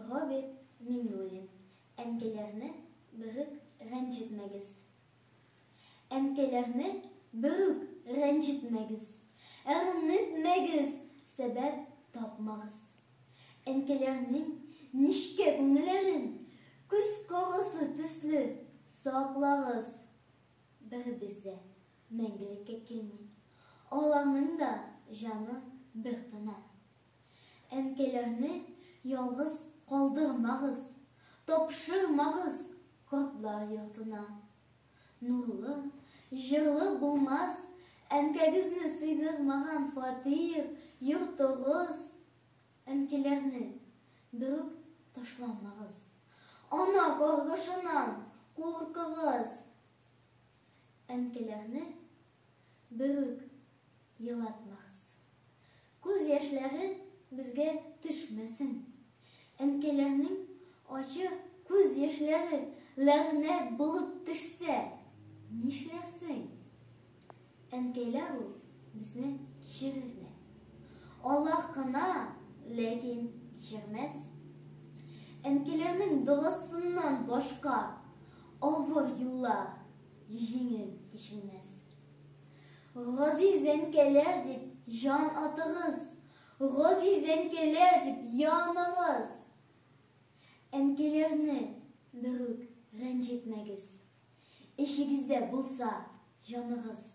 Роберт Миңнуллин. Әнкәләрне берүк рәнҗетмәгез. Әнкәләрне берүк рәнҗетмәгез. Әрнетмәгез, сәбәп тапмагыз. Әнкәләрнең нечкә күңелләрен күз карасы төсле саклагыз. Беребез дә мәңгелеккә килми. Аларның да җаны бер тына. Әнкәләрне ялгыз калдырмагыз, тапшырмагыз картлар йортына. Нурлы, җырлы булмас әнкәгезне сыйдырмаган фатир, йортыгыз. Әнкәләрне берүк ташламагыз. Ана каргышыннан куркыгыз. Әнкәләрне берүк елатмагыз. Күз яшьләре безгә төшмәсен. Әнкәләрнең ачы күз яшьләре ләгънәт булып төшсә, нишләрсең? Әнкәйләр ул безне кичерерләр. Аллаһ кына, ләкин кичермәс. Әнкәләрнең догасыннан башка авыр юллар җиңел кичелмәс. Газиз әнкәләр дип җан атыгыз, газиз әнкәләр дип яныгыз. Әнкәләрне берүк рәнҗетмәгез. Эчегездә булса җаныгыз.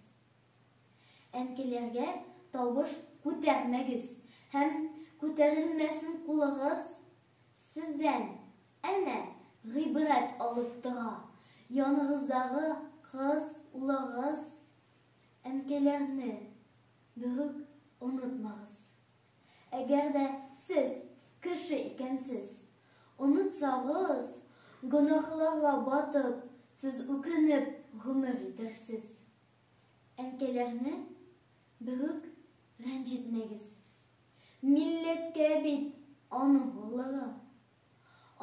Әнкәләргә тавыш күтәрмәгез һәм күтәрелмәсен кулыгыз. Сездән, әнә, гыйбрәт алып тора яныгыздагы кыз, улыгыз. Әнкәләрне берүк онытмагыз. Әгәр дә сез кеше икәнсез, онытсагыз, гөнаһларга батып, сез үкенеп гомер итәрсез. Әнкәләрне берүк рәнҗетмәгез. Милләткә бит аның хурлыгы.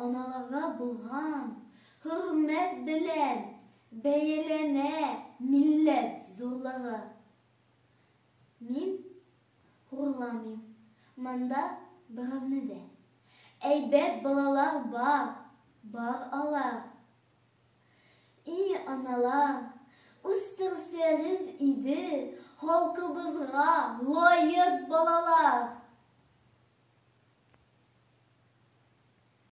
Аналарга булган хөрмәт белән бәяләнә милләт зурлыгы. Мин хурламыйм монда берәүне дә. Әйбәт балалар бар, бар алар. И аналар, үстерсәгез иде халкыбызга лаек балалар.